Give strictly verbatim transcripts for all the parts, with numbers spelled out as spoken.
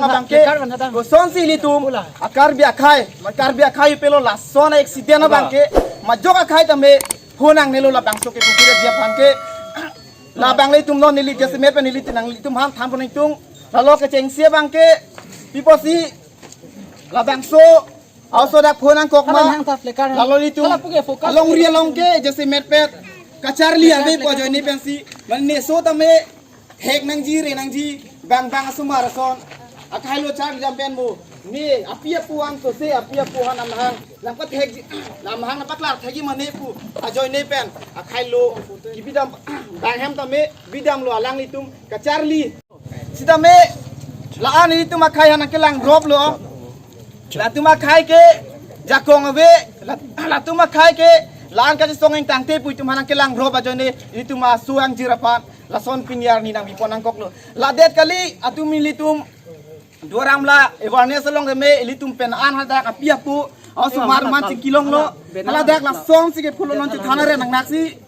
Abang ke, kosonsi ilitum, a Karbi akhai, ma Karbi akhai pelo lason accident abang ke, majok akhai tame, phone nangnelo labangso ke pupira dia abang ke, labang ilitum non neli jasemet pen neli tinang ilitum han than pon ilitum, lalo kechengsi abang ke, piposi, labangso, aoso dak phone nangkok ma, kapan hang ta flicker lalo ilitum, hala puke focus alongri along ke, jasemet pen, kacharli ave po ajoine pensi, mane neso tame, hek nangji, re nangji, bang bang asomar ason. Akhai lo char jam pen mo. Ne, api apo an sose, api apo an amahang. Nangpathek ji, amahang nangpaklar thekji mane pu. Ajoine pen, akhai lo. Kibidam, bang hem tame, bidam lo alanglitum, kacharli. Sitame, la-an ilitum akhai han nangkelang rop lo. Latum akhai ke, jakong ave, la-, latum akhai ke, la-an kachesong ingtangte pu itum han nangkelang rop ajoine, ilitum aso angjir aphan. Lason pini arni nangpi pon nangkok lo. Ladet kali atum ilitum Duar Amla awareness along keme ilitum pen an hadak api apo. Aosomar man chingki longlo. Haladak lasonsi ke pulo non chethan are nangnaksi.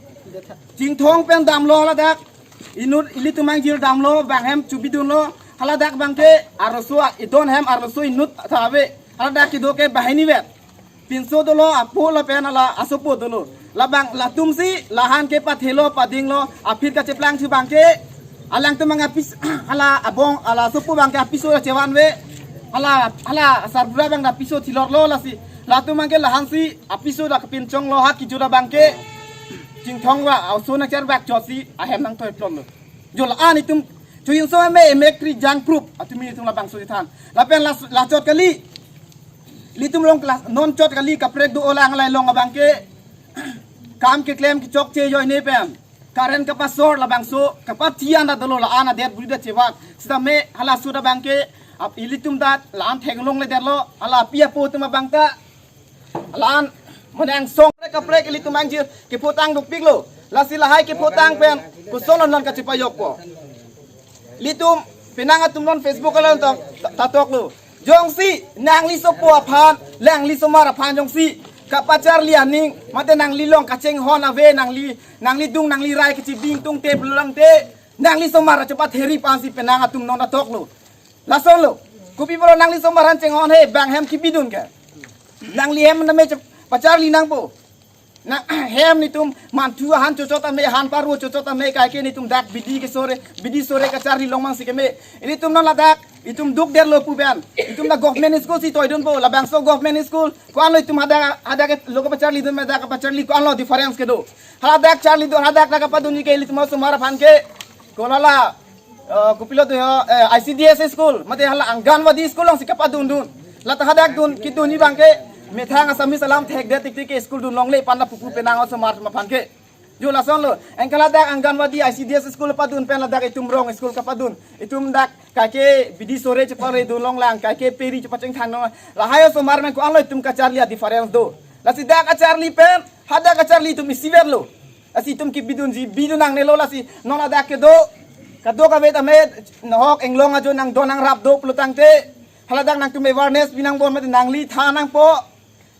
Chingthong pen damlo haladak. Inut ilitum angjir damlo bang hem chubidunlo. Haladak abang ke arloso idon hem arloso inut ta ave. Haladak kedo ke banghini vet. Pinso dolo apo lapen hala asopo dolo. Labang latumsi la han ke pathelo padinglo aphi kacheplang thu abang ke alangtum abang apis hala abong hala asopo abang ke apiso chevan ave. Hala hala sarbura abang apiso thilor lo lasi. Latum abang ke la hansi apiso dak pinchong lo ha kijura abang ke. Chingthong ra aoso nangchar bak chotsi ahem nangtoi plom lo. Jo la-an itum chuinso me emek kri jang prup atum itum labangso ithan. Lapen la, lachot kali. Ilitum rong kelas non chot kali kaprek do olang lai long abang ke. Kam keklem kechokche ajoine pen. Current kapasor labangso, kapathian da dolo la-an adet buri da chevak. Sitame halaso da abang ke, ap ilitum da la-an theklongledetlo, hala api apo atum abang ta. La-an mane angsong kaprek kaprek ilitum angjir, kepho tang dukpiklo. Lasi lahai kepho tang pen, koson non kachepajokpo. Ilitum penang atum non Facebook along tong ta-, tatoklo. Jongsi nangli sopo aphan, nangli somar aphan jongsi kapacharli aning, mate nangli long kachinghon ave, nangli, nangli dung, nangli rai kachibing tungte pulo tangte, nangli somar achopatheri aphansi penang atum non tatoklo. Lasonlo. Kopi pulo nangli somar aphan chinghon he, bang hem kibidun ke. Nangli hem name chep-, pacharli nangpo. Na hem nitum manthu ahan chochot ame, han paru chochot ame, kaike nitum dak bidi kesore, bidi sore kacharli long mang si keme. Ilitum non ladak, itum dukdetlo pu pen. Itum dak government school si toidunpo, labangso government school. Ko-anlo itum hadak, hadak lo kapacharlidun, hadak kapacharli, ko-anlo difference kedo. Hadak charlidun, hadak dak kapadunji ke ilitum osomar aphan ke. Ko lala, eh, kopilo do ho, eh, I C D S school, mate hala Anganwadi school alongsi kapadundun. Lata hadak dun, kidunji abang ke, methang Assamese alam thekdet tiktik ke school dun longle pu anta pupu penang osomar aphan ke. Jo lasonlo, anke ladak Anganwadi I C D S school padun pen ladak itum rong school kapadun. Itum dak kaike bidi sore cheparedun longlang, kaike peri chepachingthang long. Lahai osomar men ko-anlo itum kacharli a-difference do. Lasi dak kacharli pen, hadak kacharli itum isiverlo. Lasi itum kibidunji, bidun nangnelo lasi non ladak kedo. Kadokave tame nahok inglong ajo nangdon nangrap do pulo tangte. Haladak nangtum awareness pi nangbom mate nangli than nangpo.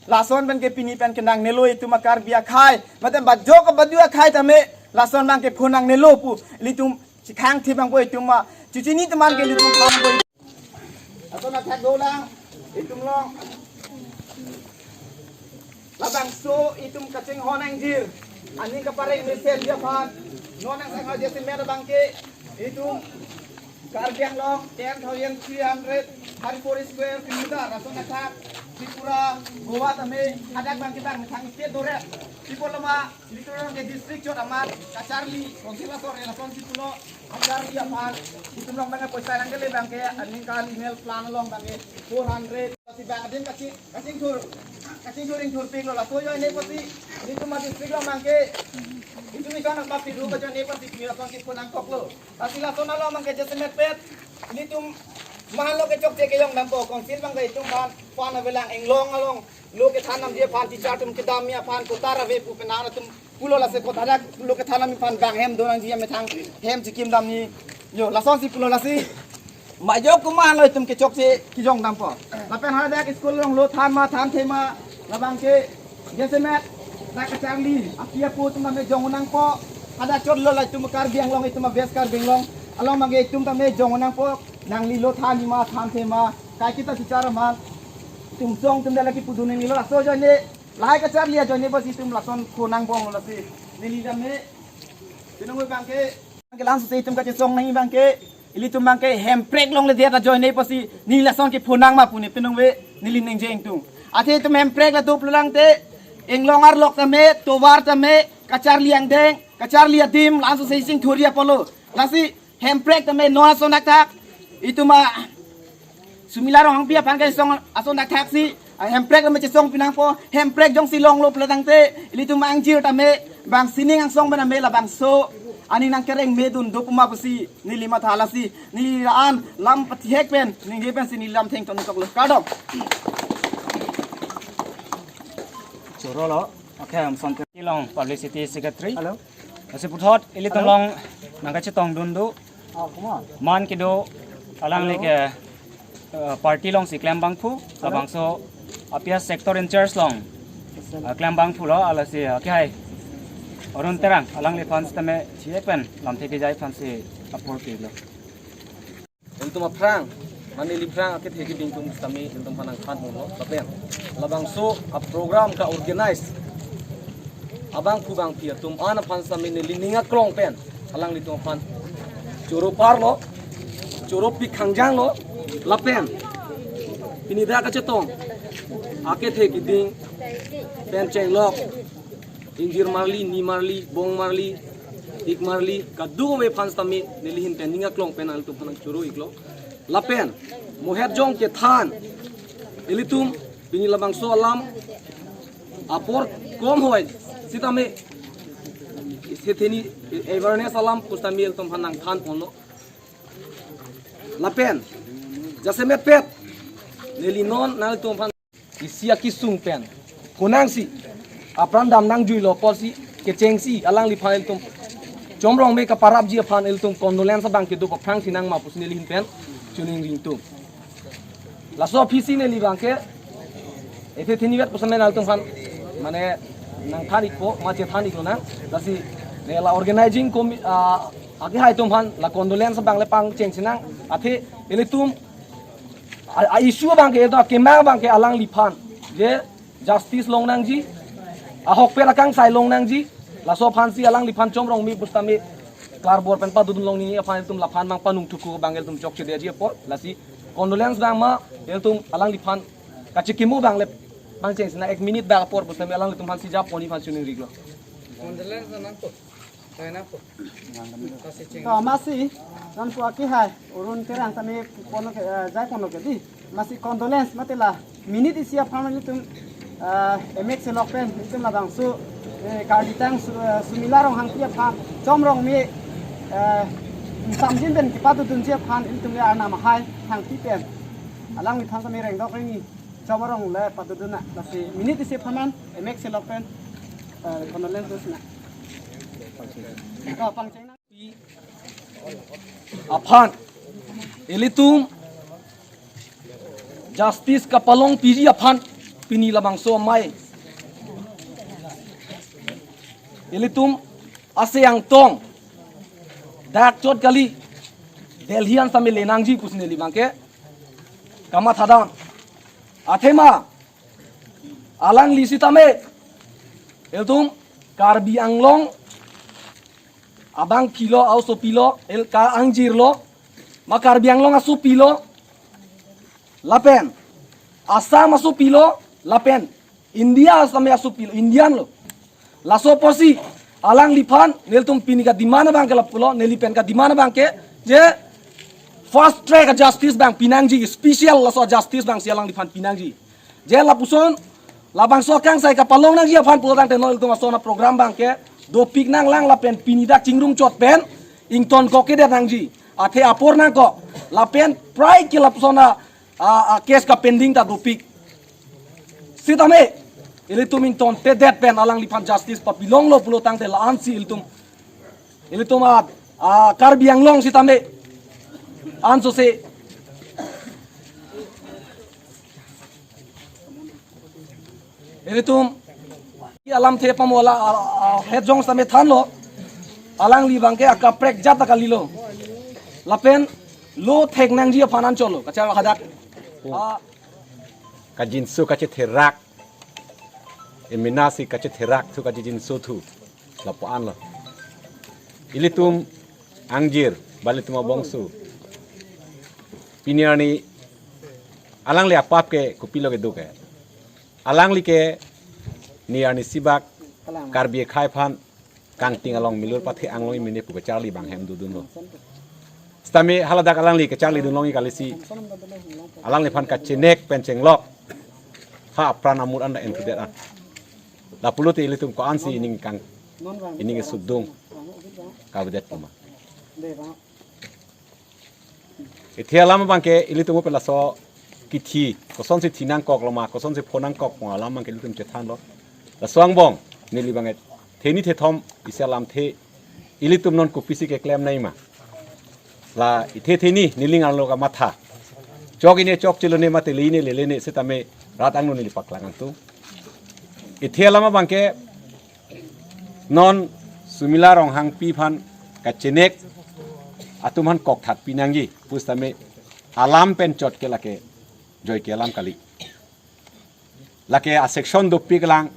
Lason pen ke pini pen ke nangnelo itum a-Karbi akhai. Mate bajok badu akhai tame lason abang ke phone nangnelo pu. Ilitum chikhang thibang po itum ma. Chuchini teman ke ilitum khang po. Aton athak dolang, itum long. Labangso itum kachinghon angjir. Aning kapareng mesen dia aphan. Non nang sang haja semer abang ke. Itum Karbi Anglong ten thousand three hundred thirty-four square kilometer. Aton athak Tripura, Goa tame, hadak abang ke bang, thang state doret. Sipoloma, ilitum rong ke district chot amat, kacharli, kongsi lasor, lasonsi pulo, kacharli aphan, itum rong abang ke poisa nangkele abang ke, aningkan annual plan along abang ke, four hundred, si abang adin kaching, kachingthur, kachingthur ingthurpiklo, laso ajoine pusi, ilitum a-district along abang ke, itum ikan nangpapiru, ajoine pusi, kimi lasonsi phone nangkoklo. Lasi lason along abang ke jasemet pet, ilitum mahan lo kechokche kejong dampo, council abang ke itum aphan, aphan avelang inglong along, lo kethan namji aphan, teacher atum kedamji aphan, kotar ave pu penang atum pulo lasi kotara lo kethan namji aphan bang hem do nangji amethang hem chikim damji. Jo, lasonsi pulo lasi. Majok komat lo itum kechokche kejong dampo. Lapen hadak school along lo than ma thanthe ma labang ke jasemet dak kacharli api apo atum tame jong nangpo. Hadak chot lo la itum Karbi Anglong itum West Karbi Anglong along abang ke itum tame jong nangpo. Nangli lo than ma, than the ma, kai kita bichar man. Itum song itum dala kipudun neli lo, laso ajoine, lahai kacharli ajoine basi itum lason khonang bong lo lasi. Neli dam he, pinong abangke, ke langsung se itum kachesong nangji abangke, ilitum abangke Hemprek longle dia ta ajoine basi, neli lason kephonang ma pu ne pinong ave, neli ningje ingtung. Athe itum Hemprek la do pulang te, inglong arlok tame, tovar tame, kacharli angdeng, kacharli adim, langsung se sing thuria polo. Lasi, Hemprek tame non ason thakthak. Itum a Sumila Ronghangpi aphan ke song ason thakthak si. A Hemprek tame chesong pinangpo. Hemprek jongsi longlo pulo tangte. Ilitum angjir tame. Bang sining angsong bename labangso. Ani nangkereng medun do puma pusi. Neli matha lasi. Neli an lam pathihek pen. Ningje pensi neli lam thengton toklo. Kardom. Choro lo. Okay, I'm Son Long, Publicity Secretary. Hello. Lasi puthot, ilitum Hello. Long nangkachetongdun do. Ah, kuma. Man kedo alangli Hello. Ke, uh, party alongsi klem abangphu, Hello. Labangso apia sector in charge along, Yes, sir. Uh, klem abangphu lo, lasi, uh, ke hai. Arun Terang, alangliphan sitame, chie pen, lamthe kejai aphansi apor pilo. Ilitum aphrang, mane ilitum aphrang akethe keding atum sitame ilitum aphan nangthan ponlo, lapen labangso a-program ka-organize abangphu bangphi atum an aphan sitame neli ning aklong pen, alanglitum aphan choro parlo, choro pik khangjang lo, lapen pini dak kachetong akethe keding pen chenglok, ingjir marli, ni marli, bong marli, ik marli, kadokave aphan sitame neli ahin pen ning aklong pen ilitum aphan choro iklo. Lapen, mohet jong kethan, ilitum, pini labangso alam, apor kom hoi, sitame, setheni awareness alam, pu sitame ilitum aphan nangthan ponlo. Lapen, jasemet pet, neli non, nanglitum aphan isi akesung pen. Konangsi. Apran dam nangjuilo apotsi. Kechengsi. Alangliphan ilitum. Chomrong me kaparapji aphan ilitum condolence abang kedo aphrang sinang ma pusi neli ahin pen. Chuning ringtum. Laso aphisi neli abangke. Ethe thinivet pusamen ilitum aphan. Mane nangthan ikpo, ma chethan iklo nang. Lasi. Ne la organizing committee, ah, akehai atum aphan. La condolence abang le pangcheng sinang. Athe ilitum a, a issue abangke, eto akemang abangke alangliphan. Je justice long nangji. Ahokpet akangsai long nangji. Laso aphansi alangliphan chomrong me pu sitame. Klarbor pen padodun long nangji aphan ilitum laphan abang panung thuku abang ilitum chokche dia ji apor. Lasi condolence abang ma ilitum alangliphan kachekimo abang le pangcheng sinang ek minute abang apor pu sitame alanglitum aphansi japo ni aphan chuning riklo. Condolence nangpo. To amatsi, nonpu akehai, Arun Terang tame ponlo ke, eh, jai ponlo ke di. Amatsi condolence mate la, minute isi aphan ilitum, eh, M X A lok pen, ilitum labangso, eh, karditang Su-, eh, Sumila Ronghangpi aphan, chomrong me, eh, samjin pen kepadodunji aphan, ilitum le Arnam ahai, hangpi pen. Alangliphan tame rengdok rengni, chomrong le padodun na, lasi minute isi aphan man, M X A lok pen, eh, condolence do sinang. To, pangcheng nang. Aphan, ilitum justice kapalongpiji aphan pini labangso amei. Ilitum ase angtong dak chot kali Delhi an sitame le nangji pusi neli abangke kamatha dam. Athema alangli sitame ilitum Karbi Anglong abang pilo, aoso pilo, el ka angjirlo, ma Karbi Anglong aso pilo, lapen Assam aso pilo, lapen India sitame aso pilo, Indian lo. Laso apotsi alangliphan nelitum pini ka-demand abangke lapulo, neli pen ka-demand abangke je fast track justice abang pinangji, special laso justice abangsi alangliphan pinangji. Je lapuson labangso akangsai kapalong nangji aphan pulo tangte non ilitum ason a-program abangke dopik nanglang lapen pini dak chingrum chot pen ingtonkok kedet nangji. Athe apor nangkok lapen prai ke lapuson a, a, a case ka-pending ta dopik. Sitame ilitum ingtontedet pen alangliphan justice papilonglo pulo tangte la-ansi ilitum, ilitum a, a Karbi Anglong sitame ansose ilitum alamthe pamola a, a, het jong sitame thanlo, alangli abangke akaprek jat ta kalilo. Lapen Lo thek nangji aphan anchotlo, kacharli hadak. Ah, kajinso kachetherak, emena si kachetherak thu, kajinso thu, lapu-an lo. Ilitum angjir, ba ilitum abongso, pini arni alangli apap ke kopilo kedo ke. Alangli ke ni arni sibak Karbi akhei aphan kangting along milur pathe anglong imine pu kacharli bang hem dodunlo. Sitame haladak alangli kacharlidun longji kali si, alangliphan kachenek pen chenglok, ha apran amur an da entudet an. Lapulote ilitum ko-ansi ining kang, ining sudung kavedet puma. Ithe alam abangke ilitum pen laso kithi, kosonsi thi nangkoklo ma, kosonsi pho nangkok ma, alam abangke ilitum chethanlo. Laso angbong neli bang theni thethom isi alamthe, ilitum non kopisi keklem nangji ma. La ithe theni neling arlo kamatha. Chok-ine chokchelo ne mate le-ine lele ne sitame rat angno neli paklang angtung. Ithe alam abangke non Sumila Ronghangpi aphan kachenek atum aphan kokthat pi nangji pusitame alam pen chot ke lake joike alam kali. Lake a-section dopik lang,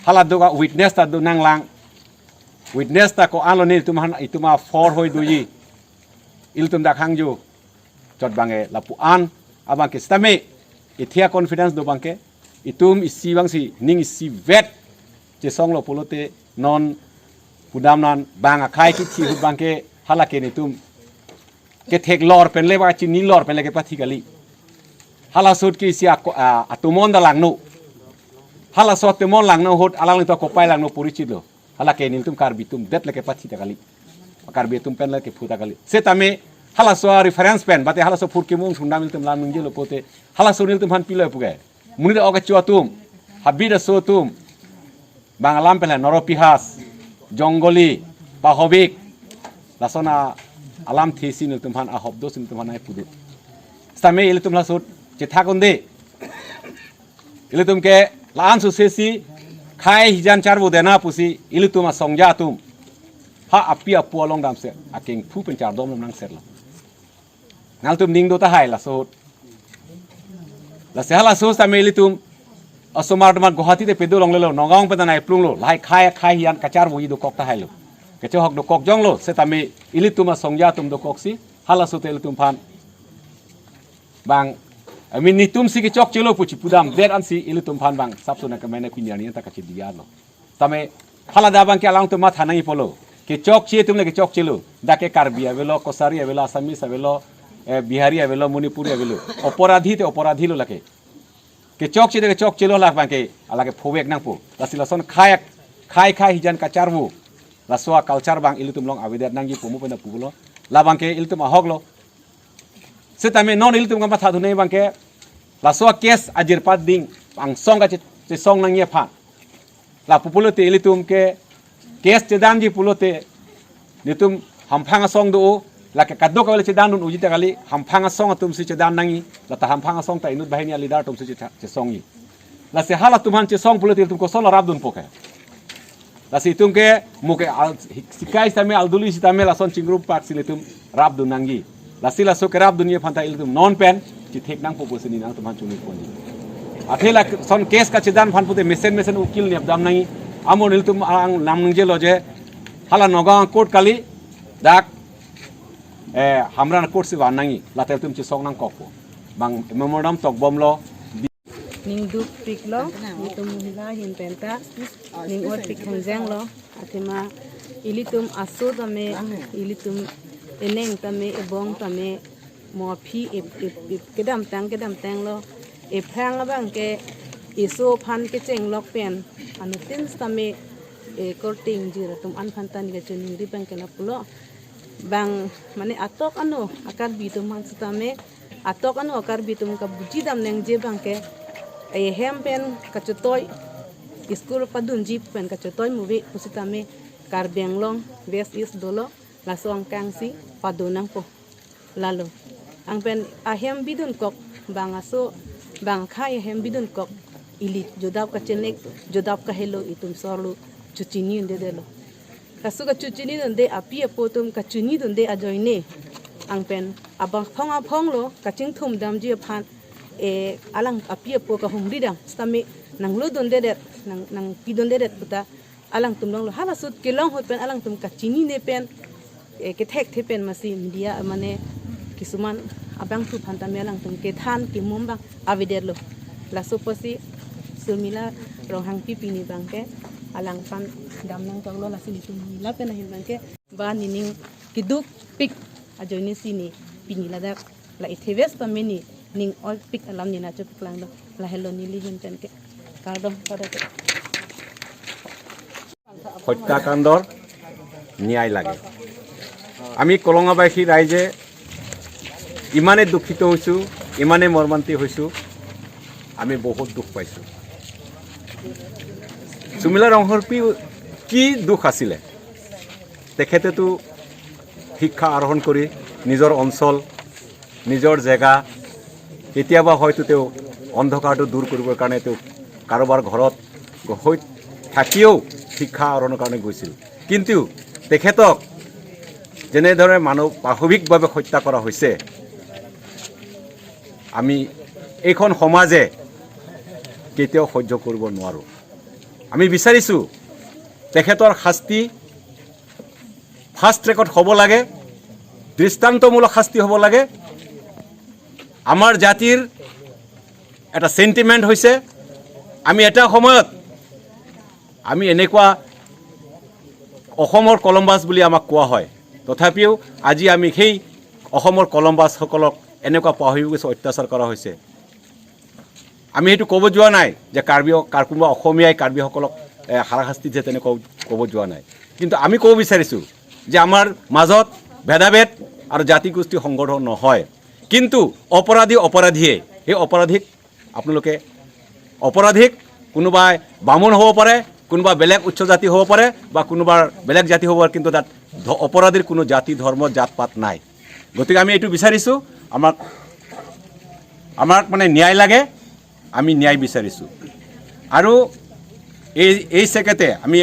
hala do ka witness ta do nanglang. Witness ta ko-anlo ne itum aphan, itum aphor hoi doji, ilitum dak hangjo chot bangke lapu-an abangke sitame ithe a-confidence do bangke, itum isi bangsi ning isivet chesonglo pulote non pudamnan bang akhei kithi ahut bangke halake netum ketheklor pen le ba chinilor pen le kepathi kali. Halaso ahut ke isi ako-, a-, atomon da langno. Halaso atomon langno ahut alangli to kopai langno porichitlo. Halake nelitum Karbi atum det le kepathi ta kali. Karbi atum pen le kephu ta kali. Sitame halaso a-reference pen, bate halaso phurkimo sundam nelitum lam ningjelo pote, halaso nelitum aphan pilo puke. Monit a-ok achu atum, habit aso atum, bang alam pen le Noropihas, Jongoli, Pahovik, lason a-alamthe si nelitum aphan ahop do si nelitum aphan ai pudu. Sitame ilitum laso ahut chethak unde. Ilitum ke la-an suse si khei hijan charvo dena pusi ilitum asongja atum ha api apo along damsi akengphu pen chardom lom nangsetlo. Nangtum ning do tahai laso ahut. Lasi halaso ahut sitame ilitum asomar domat Guwahati te pedo longlelo, Nagaon pen ta nai plunglo, lahai khei khei hijan kacharvoji dokok tahailo. Kechehok dokok jonglo, sitame ilitum asongja atum dokoksi halaso ahut te ilitum aphan bang, I mean, netum si kechokchelo pu chipudamdet ansi ilitum aphan bang sapsona kemene pini arni ta kachidi-an lo. Tame hala da bangke alangtum matha nangji pulo. Kechokche atum le kechokchelo. Dak ke Karbi avelo, Kosari avelo, Assamese avelo, eh, Bihari avelo, Manipuri avelo. Oporadhi te oporadhi lo lake. Kechokche te kechokchelo, la bangke alake phovek nangpo. Lasi lason khei khei khei hijan kacharvo, laso a-culture bang ilitum along avedet nangji pu mo pena pulo. La bangke ilitum ahok lo. Sitame non ilitum kamatha dunde bangke laso a-case ajirpat ding angsong kache-, chesong nangji aphan. Lapu pulote ilitum ke case chedamji pulote netum hamphang asong do, lake kadokave le chedamdun unji ta kali, hamphang asong atum si chedam nangji, lata hamphang asong ta inut banghini a-leader atum si chetha-, chesongji. Lasi halatum aphan chesong pulote ilitum kosonlo rapdunpo ke. Lasi itum ke mo ke al-, sikai sitame alduli sitame lason chingrum pak si ilitum rapdun nangji. Lasi laso kerapdunji aphan ta ilitum non pen chithek nangpo pusi neli nangtum aphan chuningponji. Athe lason case kachedam aphan pute mesen mesen ukil nepdam nangji. Amo nelitum ang nam nangjelo je hala Nagaon court kali, dak, eh, Hamren court si van nangji. Lata ilitum chesong nangkokpo. Bang memorandum tokbomlo. Ning dukpiklo, itum mohila ahin pen ta ning otpik hangjanglo. Athema ilitum aso tame, ilitum eneng tame, ebong tame, mo aphi ip, ip, ip, kedamtang, kedamtanglo. Ephrang abangke eso aphan kechenglok pen anuttin sitame, e, korte ingjir atum an aphan ta neli kachiningri abangke lapulo. Bang, mane atok ano a-Karbi atum aphan sitame, atok ano a-Karbi atum kabuji dam nangji abangke, ehem pen kachotoi, school padunji pen kachotoi muve pusitame, Karbi Anglong West East dolo, laso angkang si pado nangpo. Lalo. Anpen ahem bidunkok, bang aso, bang akhei ahem bidunkok, ili jodap kachenek, jodap kahelo itum sorlo, chochini undedetlo. Laso kachochini dunde api apo atum kachini dunde ajoine. Ang pen abangphong aphong lo kachingthum damji aphan, eh, alang api apo kahumri dam sitame nanglo dundedet, nang, nangpi dundedet puta alangtum longlo. Hala ahut kelong ahut pen alangtum kachinine pen, eh, kethekthe pen masi media mane kisuman abangphu aphan tame alangtum kethan kemum abang avedetlo. Laso apotsi Surmila Ronghangpi pini abangke alangphan dam nangkoklo, lasi nelitum mila pen ahin abangke ba nening kedukpik ajoine si ne pini ladak la-ethe ves pame nening oipik alam ne nangchepaklang do. Lahelo neli ahin pen ke. Kardom, kardom. হত্যাকাণ্ডৰ ন্যায় লাগে। আমি কলঙাবাসী ৰাইজে ইমানে দুখিত হৈছো, ইমানে মৰ্মান্তিক হৈছো, আমি বহুত দুখ পাইছো। সুমিলা ৰংহৰপি কি দুখ আছিলে? তেখেতেতো শিক্ষা আহৰণ কৰি নিজৰ অঞ্চল, নিজৰ জেগা, কেতিয়াবা হয়তো তেওঁ অন্ধকাৰটো দূৰ কৰিবৰ কাৰণে তেওঁ কাৰোবাৰ ঘৰত গৈ থাকিও শিক্ষা আহৰণৰ কাৰণে গৈছিল। কিন্তু তেখেতক যেনেদৰে মানৱ পাশৱিকভাৱে হত্যা কৰা হৈছে, আমি এইখন সমাজে কেতিয়াও সহ্য কৰিব নোৱাৰোঁ। আমি বিচাৰিছোঁ তেখেতৰ শাস্তি ফাষ্ট ট্ৰেকত হ'ব লাগে, দৃষ্টান্তমূলক শাস্তি হ'ব লাগে। আমাৰ জাতিৰ এটা চেণ্টিমেণ্ট হৈছে, আমি এটা সময়ত আমি এনেকুৱা অসমৰ কলম্বাছ বুলি আমাক কোৱা হয়, তথাপিও আজি আমি সেই অসমৰ কলম্বাছসকলক এনেকুৱা পাহৰি গৈছে, অত্যাচাৰ কৰা হৈছে। আমি সেইটো ক'ব যোৱা নাই যে কাৰ্বি, কাৰ কোনোবা অসমীয়াই কাৰ্বিসকলক এ, হাৰাশাস্তি দিছে, তেনেকুৱা ক'ব যোৱা নাই। কিন্তু আমি ক'ব বিচাৰিছোঁ যে আমাৰ মাজত ভেদাভেদ আৰু জাতি গোষ্ঠী সংঘৰ্ষ নহয়, কিন্তু অপৰাধী অপৰাধীয়ে সেই অপৰাধীক আপোনালোকে অপৰাধীক কোনোবাই বামুণ হ'ব পাৰে, কোনোবা বেলেগ উচ্চ জাতি হ'ব পাৰে বা কোনোবাৰ বেলেগ জাতি হ'ব পাৰে, কিন্তু তাত ধ- অপৰাধীৰ কোনো জাতি, ধৰ্ম, জাত পাত নাই। গতিকে আমি এইটো বিচাৰিছোঁ, আমাক আমাক মানে ন্যায় লাগে, আমি ন্যায় বিচাৰিছোঁ। আৰু এই এই চেকেতে আমি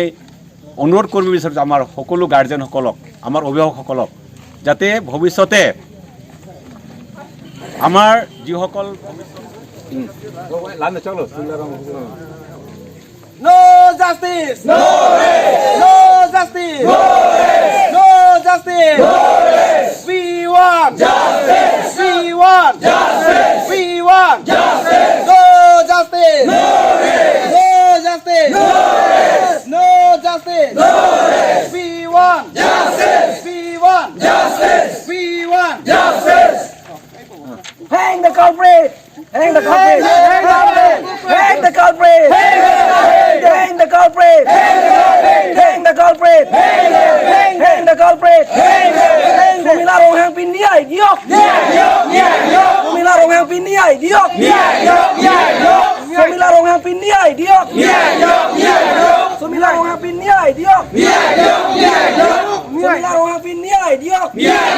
অনুৰোধ কৰিব বিচাৰিছোঁ আমাৰ সকলো গাৰ্জেনসকলক, আমাৰ অভিভাৱকসকলক, যাতে ভৱিষ্যতে আমাৰ যিসকল No justice! No rest! No justice! No rest! No justice! No rest! We want justice! We want justice! We want justice! No justice! No rest! No justice! No rest! No justice! No rest! We want justice! We want justice! We want justice! Hang the culprit! Hang the culprit! Hang the culprit! Hang the culprit! Hang the culprit! Hang the culprit! Hang the culprit! Hang the culprit! Hang the culprit! Hang the culprit! Sumila Ronghangpi ন্যায় দিয়ক! ন্যায় দিয়ক! ন্যায় দিয়ক! Sumila Ronghangpi ন্যায় দিয়ক! ন্যায় দিয়ক! ন্যায় দিয়ক! Sumila Ronghangpi ন্যায় দিয়ক! ন্যায় দিয়ক! ন্যায় দিয়ক! Sumila Ronghangpi ন্যায় দিয়ক! ন্যায় দিয়ক! ন্যায় দিয়ক! Sumila Ronghangpi ন্যায় দিয়ক! ন্যায়